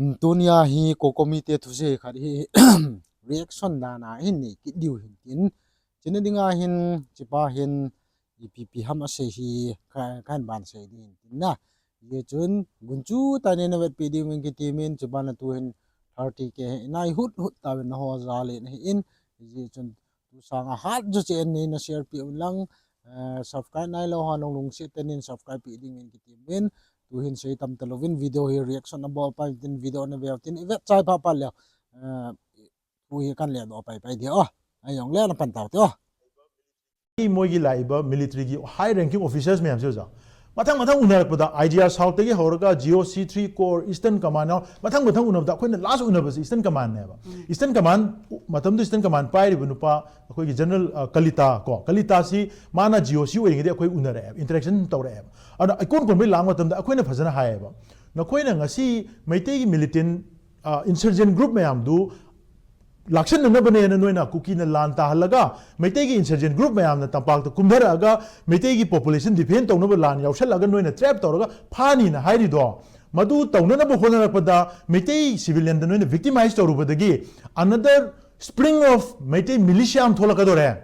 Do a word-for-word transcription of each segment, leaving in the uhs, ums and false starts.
Tunia hi COCOMI te thusei khat hi reaction dan a hin nei kit diu hin tin. China dinga hin, chipa hin, ipi ipi ham asei hi ka, kahin ban sei ding hin tin na. Hijeh chun, gunchu tah in na vetpi diuvin kiti min, chipa na tu hin thirty K hi nai hut hut tauvin na ho ja le na hi in. Hijeh chun, tu sanga hat jo che en nei na share pi un lang, eh, subscribe nai lou ho nung lungset tah in subscribe pi ding in kiti min. Tu hin sei tam ta louvin video hi reaction a bol pai tin video na veu tin i vet chai pha pha leu. Eh, Thu hi kan le do pai pai dia. Ai jong le na pan tau te. Moi gi lai ba military gi high ranking officers mayam se ja. Mathang mathang unar pa da I G R South te gi hor ka G O C three Corps Eastern Command na. Mathang mathang unar da koi na last unar ba Eastern Command ne ba. Eastern Command matam du Eastern Command pai ri ba nu pa koi gi General uh, Kalita ko. Kalita si mana G O C oi ngi de koi unar e interaction tau re. Ana ai kon kon bai lang matam da koi na phajana hai ba. Na koi na ngasi Meitei gi militant uh, insurgent group mayam du laksan na bane na noina Kuki na lan ta halaga Meitei gi insurgent group mayam na tampak ta kumdar aga Meitei gi population defend tau na ba lan yau shal aga noina trap tau aga phani na hairi do madu tau na ba hona pa da Meitei civilian da noina victimize tau ba da gi another spring of Meitei militia am thola ka do re.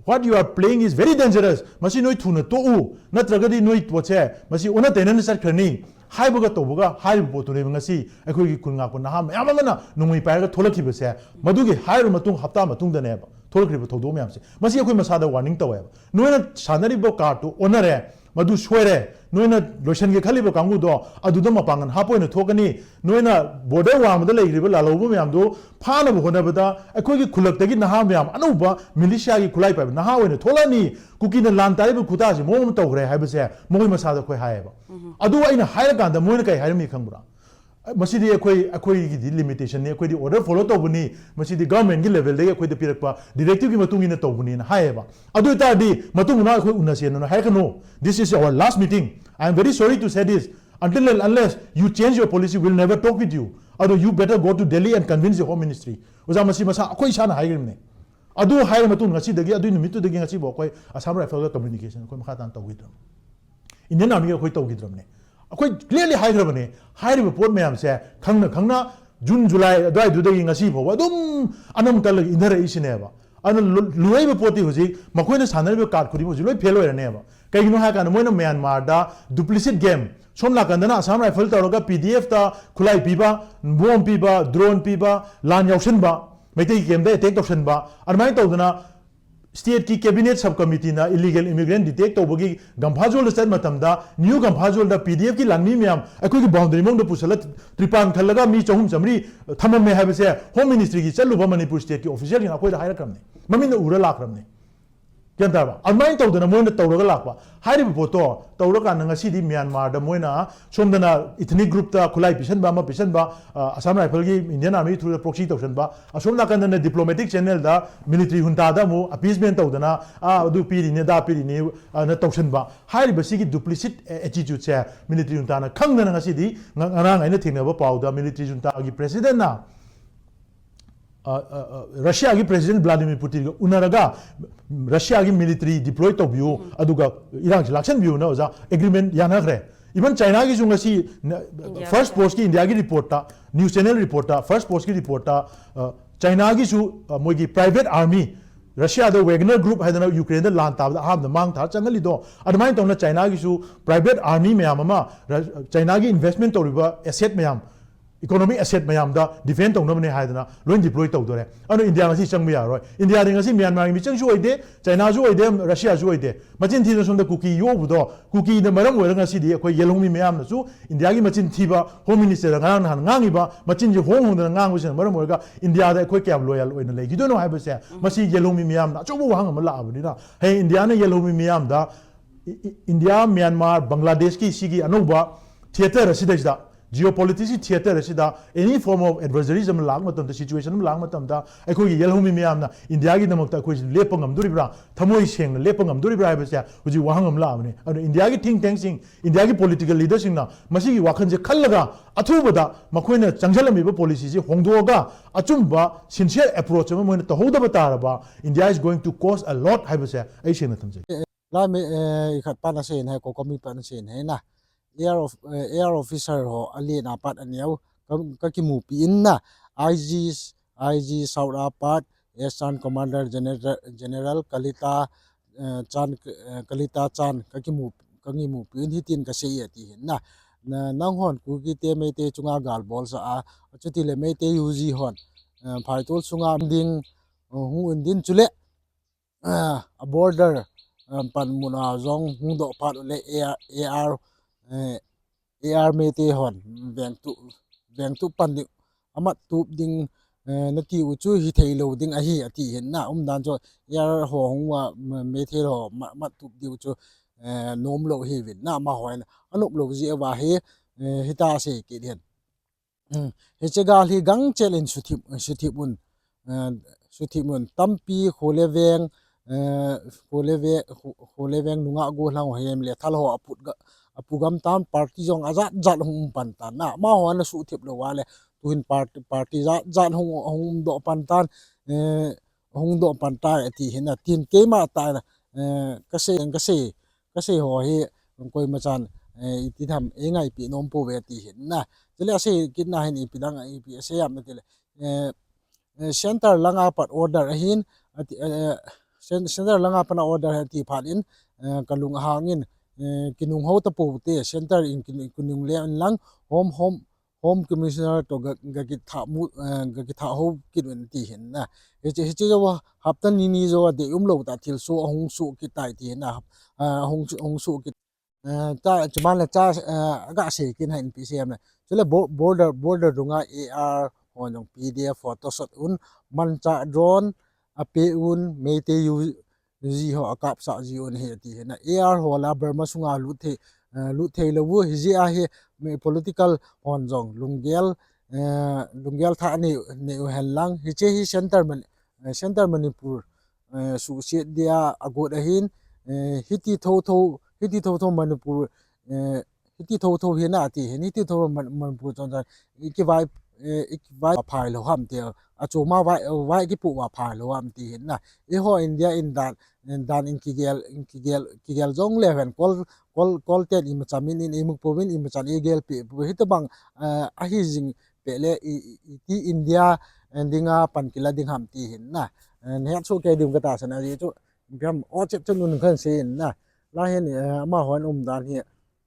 What you are playing is very dangerous. Masi noi thuna to u, natraga di noi to che, masi ona tena na sat khrani. Hai baga to baga, hai bo to ne ngasi, ai koi ki kun nga ko na ham, ya mama na, nung mi pa ga thola ki ba se. Madu ki hai ro matung hapta matung da ne ba. Thola ki ba thodo me am se. Masi koi masa da warning to ba. Noi na sanari bo ka to ona re. Madu soi re, noina loisan ge khali ba kangu do, adu da mapangan hapoi na thokani, noina border wang da lei riba la lo bu mayam do, phana bu hona ba da, ai koi ki khulak ta gi na ha mayam, anu ba, militia gi khulai pa na ha wena thola ni, Kuki na lan tai bu khuta ji mo mo to re hai ba se, mo ma sa da koi hai ba. Adu ai na hai kan da mo na kai hai mi khang bura. Masidi akhoi, akhoi ki di limitation ni, akhoi di order follow tobuni, masidi government ki level de akhoi de pirak pa, directive ki matung ina tobuni na hai ba. Adu ta di, matung na akhoi una se na hai kano. This is our last meeting. I am very sorry to say this. Until and unless you change your policy, we'll never talk with you. Adu you better go to Delhi and convince the Home Ministry. Uza masi masa akhoi sana hai grim ne. Adu hai matung ngasi dagi, adu ni mitu dagi ngasi bo akhoi Assam Rifle ka communication akhoi makha tan tobui tram. Indian Army akhoi tobui tram ne. Akhoi clearly hai gra bane. Hai ri report mayam se khangna khangna June July adai du dagi ngasi bo. Adum anam kal lag indar isi ne ba. Ana luai report ti huji makhoi na sana be kat khudi huji loi phelo ne ba. Kai no ha ka na moina Myanmar da duplicit game. Som la kan da na Assam Rifle ta roga P D F ta khulai pi ba, bomb pi ba, drone pi ba, lan yausen ba. Meitei kem da attack tausan ba, armai tau dana state ki cabinet subcommittee na illegal immigrant detect tau bagi gampha jol da chat matam da, new gampha jol da P D F ki lan mi mayam, akhoi ki boundary mong da pusala tripan khalaga mi chahum chamri thamam me hai ba se, Home Ministry ki chat lu ba Manipur state ki official ki na akhoi da hai ra kram ne. Mamin na ura la kram ne. Gyan ta ba, armai tau dana moina tau ra ga lak ba. Hai ri bo to, tau ra ka na ngasi di Myanmar da moina, som dana ethnic group ta khulai pisan ba, ma pisan ba, uh, Assam Rifle ki Indian Army through the proxy tausan ba, a som na kan dana diplomatic channel da military junta da mu, appeasement tau dana, a du pi ri ne da pi ri ne, uh, na tausan ba. Hai ri ba si ki duplicit, eh, attitude se military junta na khang dana ngasi di, nga, nga na ngai na thing na ba pau da military junta ki president na. Uh, uh, uh, Russia ki President Vladimir Putin ga unaraga Russia ki military deploy to biu aduga Iran ki laksan biu na uza agreement yana kre. Even China ki sunga si first post ki India ki report ta, news channel report ta, first post ki report ta, uh, China ki su uh, moi ki private army Russia da Wagner group hai da na Ukraine da lan ta da ham da mang ta changali do. Adamai tong na China ki su private army mayam ama China ki investment to riba asset mayam economic asset mayam da defend tau na mane hai da na loin deploy tau dore. Ano India ngasi chang mi ya roi. India ding ngasi Myanmar mi chang ju oi de, China ju oi de, Russia ju oi de. Machin thi na som da Kuki yo bu do. Kuki da maram oi ngasi di akhoi yelhung mi mayam na su India ki machin thi ba Home Minister da ngang han ngang ba machin ji hong hong da ngang ba sin maram oi ga India da akhoi kya loyal oi na le. Gido no hai ba se. Masi yelhung mi mayam na chu bu hang ma la bu ni na. Hey India na yelhung mi mayam da India, Myanmar, Bangladesh ki sigi ano ba theater si da si da. Geopolitics theater asida any form of adversarism lang matam ta situation lang matam ta akhoi ki yelhung mi mayam na India ki damak ta akhoi lepa ngam duri bra thamoi seng lepa ngam duri bra ba sia huji wahang am la ne anu India ki think tank sing India ki political leader sing na masi ki wakhan je khallaga athu ba da makhoi na changjal mi ba policy je hongdo ga achum ba sincere approach ma moina ta hoda ba ta ra ba India is going to cost a lot hai ba sia ai sing na tam je. Lai mi, eh, i khat pan a sen hai, COCOMI pan a sen hai na. Air of, eh, air officer ho, a len a pat a neo, ka, ka kimupi in na, I G, I G South Apat, Eastern Commander General, General Kalita, eh, Chan, eh, Kalita Chan, ka kimu, ka kimupi in hitin ka sei e ati hin na. Na, nanghon Kuki te Meitei chunga gal bol sa a, chuti le Meitei U G hon, eh, phaitol sunga ding, eh, hung un din chule, eh, a border, eh, pan mun a jong hung doh phat le A R, A R, eh, A R Meitei hon veng tup, veng tup pan ding, amat tup ding, eh, nati u chu hithei lou ding ahi ati hin na, umdan chu A R ho hung a, m-, Meitei ho ma-, mat tup diu chu, eh, nom lou hi vin na, amahon anop lou jeh uva hi, eh, hita sei kit hin. Hmm. Hiche gal hi gangchel in suthip, suthip un, eh, suthip un, tampi kho le veng, eh, kho le ve-, kho, kho le veng nungah gollhang ho hem le thal ho aput ga, apu gam tan, party jong ajat jat hung um pan tan na, amahon ana suthip lou va le, tuhin part-, party jat jat hung, hung um doh pan tan, eh, hung doh pan tai ati hin na, tin keima ta na, eh, ka sei, ka sei, ka sei ho hi, koima chan, eh, iti tham, ei ngaipi nom pouve ati hin na. Chule asei kit na hin ipi dang, ipi asei am na tile, eh, eh, center langa pat order ahin, ati, eh, cen-, center langa pat order ati phat in, eh, ka lung ahang in, eh, kinung ho ta pou te, center in kin-, kinung le in lang, home, home, Home Commissioner to ga, ga kitha mu, eh, ga kitha ho kit un ti hin na. Hiche, hiche jo hapta ni ni jo a dei um lou ta thilsoh ahung soh kit tai ti hin na. Ah, ahung, ahung soh kit. Eh, ta, chuman le cha, eh, aga sei kit hin ipi sei am le. Chule bo-, border, border dunga A R ho jong P D F ho tosot un, manchah drone ape un, Meitei U G ho akapsah ji un ahi ati hin na. A R ho la Burma sunga lut thei, eh, lut thei lou u hi jeh a hi, mi political hon jong lunggel, eh, lunggel thah nei, nei u hen lang. Hiche hi center Mani-, eh, center Manipur, eh, suhsiat dia agot ahin, eh, hiti thotho, hiti thotho Manipur, eh, hiti thotho hi na ati hin, hiti thotho Man-, Manipur chon chon, i kivai, eh, i kivai phai lou ham ti, achoma vai, vai kipu va phai lou ham ti hin na. Eiho India in dan, dan in kigel, in kigel, kigel jong le hen, kol, kol, kol ten imacha min in imuk pouvin, imachan igel pi pou, hitobang, eh, ahi jing peh le i, i, iti India, eh, dinga pan kila ding ham ti hin na. Eh, nahet soh kei diu katahsan ahi chu, ipi ham, o chet chun un khan sei in na. Lai hin, eh, amahon umdan hi,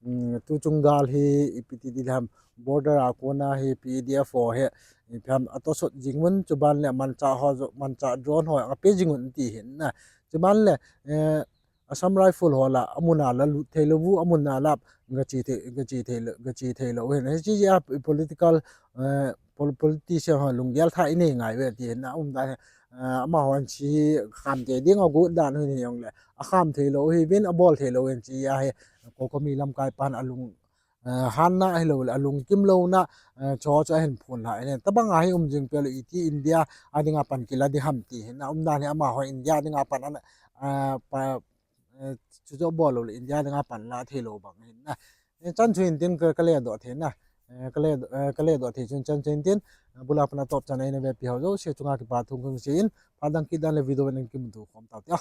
um, tuchung gal hi ipi ti ding ham, border a kona hi P D F ho hi, ipi ham, atosot jing un, chuban le manchah ho jo, manchah drone ho ape jing un ti hin na. Chuban le, eh, Assam Rifle ho la, amun a la lut thei lou u, amun a la gache thei, gache thei lou, gache thei lou hin. Hiche a political, eh, pol-, politician ho lunggel thah inei ngai uve ti hin na umdan hi, eh, amahon hiche kham thei ding agot dan u hi jong le, akham thei lou hi vin, abol thei lou hin hiche a hi, COCOMI lamkai pan alung, eh, hanna hilou le, alungkim louna, eh, cho cho ahin phun la, eh, tabang a hi um jing peh lou iti India a dinga pan kila ding ham ti hin na umdan hi amahon India dinga pan ana, eh, pa, eh, chu chu bol lou le India dinga pan la thei lou bang hin na. Eh, chan chu hin tin ka, ka le doh thei na. Eh, ka le, eh, ka le doh thei chun chan chu hin tin, eh, bula pana top chan a eina vepi ho jouse chunga kipa thu kong sei in, phat dang kit dan le video ven kimuto khom tau tia.